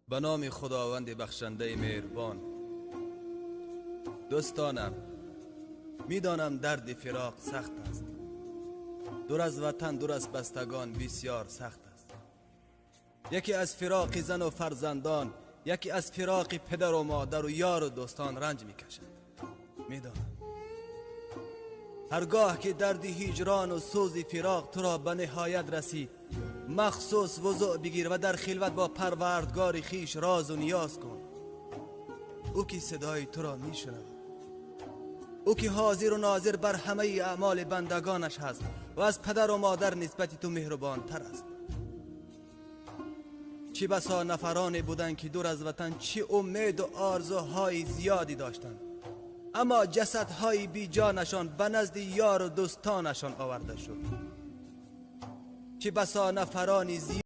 Ба номи Худованди бахшандаи меҳрубон. Дӯстонам, медонам дарди фироқ сахт аст. Дур аз ватан, дур аз бастагон бисёр сахт аст. Яке аз фироқи зану фарзандон, яке аз фироқи падару модар ва ёру дӯстон ранҷ мекашад. Медонам. Ҳаргоҳ ки дарди ҳиҷрон ва сӯзи фироқ туро ба ниҳоят расид, махсус вузӯ бигир ва дар хилват бо Парвардгори хеш розу ниёз кун. Ӯ ки садои туро мешунавад, ӯ ки ҳозиру нозир бар ҳамаи аъмоли бандагонаш ҳаст ва аз падару модар нисбат ту меҳрубонтар аст. Чӣ басо нафароне буданд, ки дур аз ватан чӣ умеду орзуҳои зиёде доштанд, аммо ҷасадҳои беҷонашон ба назди ёру дӯстонашон оварда шуд. Чӣ басо нафароне.